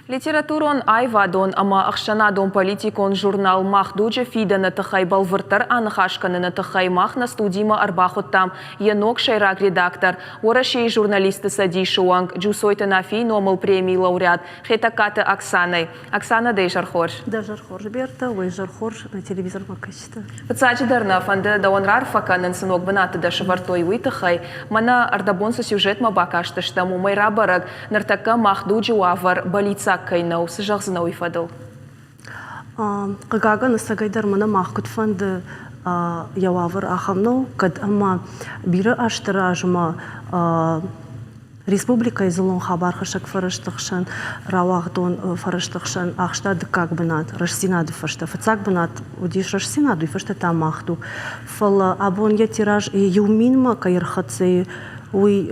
Литературон, аивадон ӕмӕ ӕхсӕнадон-политикон журнал «Мах дуджы» фидӕны тыххӕй бӕлвырддӕр аныхас кӕныны тыххӕй мах нӕ студимӕ ӕрбахуыдтам йӕ ног сӕйраг редактор, Уӕрӕсейы журналистты цӕдисы уӕнг Джусойты Нафийы номыл премийы лауреат Хетӕгкаты Оксанӕ. Оксана, дӕ изӕр хорз. Дӕ изӕр хорз, Берта, уӕ изӕр хорз, нӕ телевизормӕ кӕсджытӕ. Фыццаджыдӕр нӕ фӕнды дӕуӕн раарфӕ кӕнын, цы ног бынаты дӕ сӕвӕрдтой, уый тыххӕй. Мӕнӕ ӕрдӕбон цы сюжетмӕ бакастыстӕм, уымӕй рабӕрӕг, ныртӕккӕ мах дуджы уавӕр бӕллиццаг кӕй нӕу. Цы зӕгъдзынӕ уый фӕдыл? Хъыгагӕн, ӕцӕгӕйдӕр мӕнӕ мах куыд фӕнды, йӕ уавӕр ахӕм нӕу, кӕд ӕмӕ бирӕ азты размӕ Республикӕйы дзыллон хабархӕссӕг фӕрӕзты хсӕн рауагъдон фӕрӕзты хсӕн ахста дыккаг бынат Рӕстдзинады фӕстӕ. Фыццаг бынат уыдис Рӕстдзинад, уый фӕстӕ та Мах дуг. Фӕлӕ абон йӕ тираж иу минмӕ кӕй ӕрхӕццӕ и, уый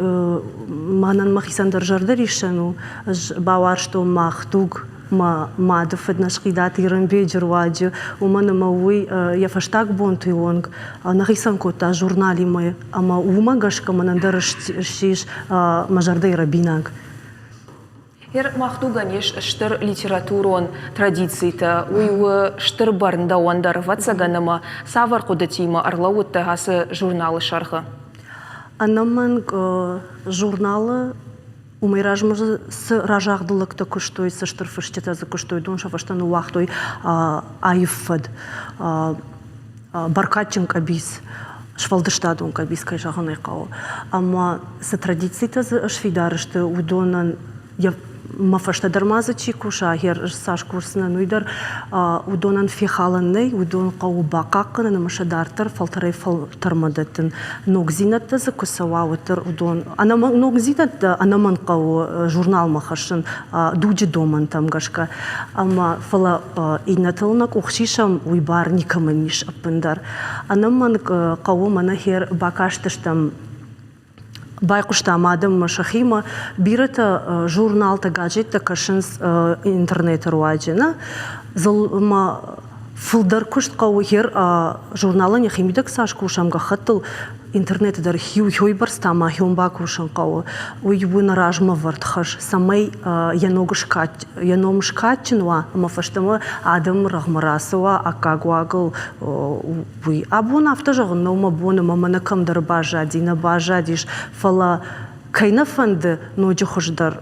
мӕнӕн мӕхицӕн дӕр зӕрдӕриссӕн у. Ӕз бауарзтон Мах дуг мӕ мады фыд Насхъидаты Ирӕнбеджы руаджы, уымӕн ӕмӕ уый йӕ фӕстаг бонты онг нӕ хицӕн кодта журналимӕ ӕмӕ уымӕ гӕсгӕ мӕнӕн дӕр ссис мӕ зӕрдӕйы рӕбинаг. Мах дугӕн ис стыр литературон традицитӕ, уый у стыр бӕрн дӕуӕн дӕр, ӕвӕццӕгӕн, ӕмӕ цавӕр хъуыдытимӕ ӕрлӕууыдтӕ ацы журналы сӕргъы? Ӕнӕмӕнг журналы Уымӕй размӕ цы разагъды лӕгтӕ куыстой, цы стыр фысджытӕ дзы куыстой, уыдон сӕ фӕстӕ ныууагътой аив фӕд, бӕркадджын къӕбиц, сфӕлдыстадон къӕбиц, кӕй зӕгъын ӕй хъӕуы. Ӕмӕ цы традицитӕ дзы сфидар сты, уыдонӕн йӕ мӕ фӕстӕдӕр ма дзы чи куса, цас кусдзынӕн, уый дӕр уыдонӕн фехалӕн нӕй, уыдон хъӕуы бахъахъхъӕнын ӕмӕ сӕ дарддӕр фӕлтӕрӕй-фӕлтӕрмӕ дӕттын. Ногдзинӕдтӕ дзы куы цӕуа, уӕддӕр уыдон ногдзинӕдтӕ ӕнӕмӕнг хъӕуы журналмӕ хӕссын дуджы домӕнтӕм гӕсгӕ. Ӕмӕ фӕлӕ иннӕтыл нӕ къух сисӕм, уый бар никӕмӕн ис ӕппындӕр. Ӕнӕмӕнг хъӕуы мӕнӕ хер бакастыстӕм Байхъуыстам адӕммӕ сӕхимӕ. Бирӕтӕ журналтӕ, газеттӕ кӕсынц интернеты руаджы. Нӕ дзылмӕ фылдӕр куыст хъӕуы гъер журналӕн йӕхимидӕг цас кусӕм гӕххӕттыл, интернеты дӕр хиуӕйбӕрц та ма хион бакусын хъӕуы. Уый у нӕ размӕвӕрд хӕс, цӕмӕй йӕ ног йӕ ном скадджын уа ӕмӕ фӕстӕмӕ адӕмы рӕгъмӕ рацӕуа аккаг уагыл уый. Абон афтӕ зӕгъын нӕу мӕ бон ӕмӕ мӕнӕ кӕмдӕр баззади, нӕ баззадис, фӕлӕ кӕй нӕ фӕнды ноджы хуыздӕр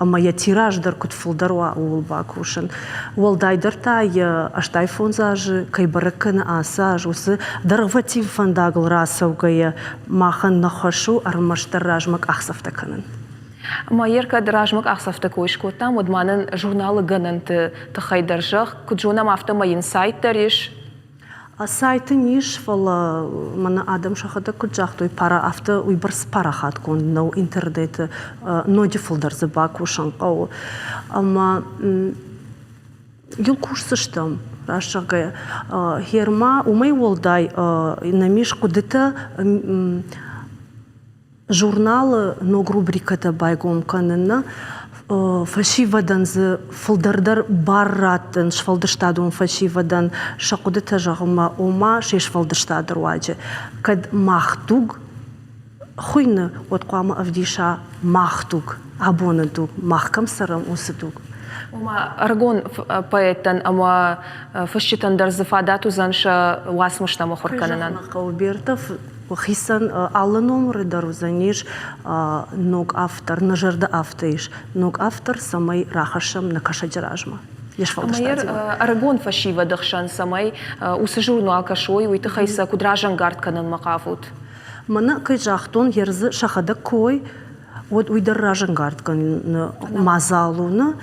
ӕмӕ йӕ тираж дӕр куыд фылдӕр уа, ууыл бакусын. Уӕлдайдӕр та йӕ 85 азы кӕй бӕрӕг кӕны ацы аз, уыцы дӕргъвӕтин фӕндагыл рацӕугӕйӕ махӕн нӕ хӕс у ӕрмӕстдӕр размӕ къахдзӕфтӕ кӕнын. Майер кӕд размӕ къахдзӕфтӕ кой скодтам, уӕд ма нын журналы гӕнӕнты тыххӕй дӕр зӕгъ, куыд зонӕм, афтӕмӕй йын сайт дӕр ис. Сайт ын ис, фӕлӕ мӕнӕ адӕм сӕхӕдӕг куыд загътой, пара афтӕ уыйбӕрц парахатгонд нӕу интернеты, ноджы фылдӕр дзы бакусын хъӕуы. Ӕмӕ йыл кусдзыстӕм, раст зӕгъгӕйӕ. Гъер ма уымӕй уӕлдай нӕм ис хъуыдытӕ Журналы ног рубрикӕтӕ байгом кӕнын фӕсивӕдӕн дзы фылдӕр дӕр бар раттын сфӕлдыстадон фӕсивӕдӕн сӕ хъуыдытӕ зӕгъынмӕ, ома се сфӕлдыстады руаджы. Кӕд мах дуг хуыйны, уӕд хъуамӕ ӕвдиса мах дуг, абоны дуг, мах кӕм цӕрӕм, уыцы дуг. Ома ӕрыгон поэттӕн ӕмӕ фысджытӕн дӕр дзы фадат уыдзӕн сӕ уацмыстӕ мыхуыр кӕнынӕн. Хъӕуы Бертов Хицӕн алы номыры дӕр уыдзӕнис ног автор, нӕ зӕрдӕ афтӕ ис, ног автор, цӕмӕй рахӕссӕм нӕ кӕсӕджы размӕ. Йе сфӕлдыстадимӕ. Ӕрыгон фӕсивӕды хсӕн цӕмӕй уыцы журнал кӕсой, уый тыххӕй сӕ куыд разӕнгард кӕнынмӕ хъавут? Мӕнӕ кӕй загътон, ердзы сӕхӕдӕг куы уой, уӕд уый дӕр разӕнгард кӕныны мадзал у, нӕ?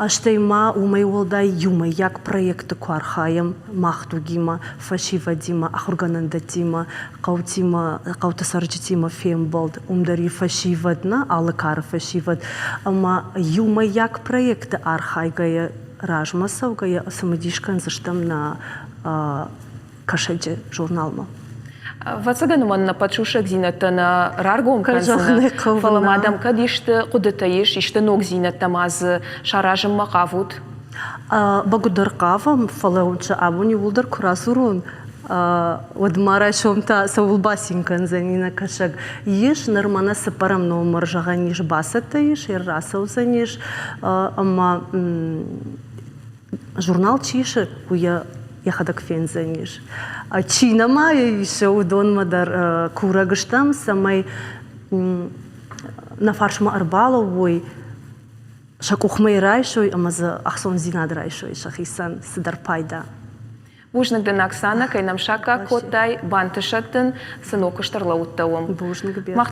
Стӕй ма уымӕй уӕлдай иумӕйаг проекты куы архайӕм мах дугимӕ, фӕсивӕдимӕ, ахуыргӕнӕндӕттимӕ, хъӕутимӕ, хъӕуты цӕрджытимӕ фембӕлд, уым дӕр и фӕсивӕд, нӕ алы кары фӕсивӕд. Ӕмӕ иумӕйаг проекты архайгӕйӕ, размӕ цӕугӕйӕ цымыдис кӕндзыстӕм нӕ кӕсӕджы журналмӕ. Ӕвӕццӕгӕн уымӕн ӕппӕт сусӕгдзинӕдтӕ нӕ раргом кӕндзынӕ, фӕлӕ ма дӕм кӕд исты хъуыдытӕ ис, исты ногдзинӕдтӕ ма дзы саразынмӕ хъавут? Бӕгуыдӕр хъавӕм, фӕлӕ уын сӕ абон иууылдӕр куы радзурон, Уӕд ма райсом та цӕуыл бацин кӕндзӕни нӕ кӕсӕг? Ис ныр мӕнӕ цыппӕрӕм номыр зӕгъӕн ис, бацӕттӕ ис, рацӕудзӕнис ӕмӕ журнал чи исы, уый йӕ йӕхӕдӕг фендзӕнис. Чи нӕма исы, уыдонмӕ дӕр курӕг стӕм, цӕмӕй нӕ фарсмӕ ӕрбалӕууой, сӕ къухмӕ йӕ райсой ӕмӕ дзы ӕхцондзинад райсой сӕхицӕн цыдӕр пайда. Бузныг дын, Оксана, кӕй нӕм саккаг кодтай, бантысӕд дын, цы ног куыст ӕрлӕууыдтӕ уым. Бузныг, Бер.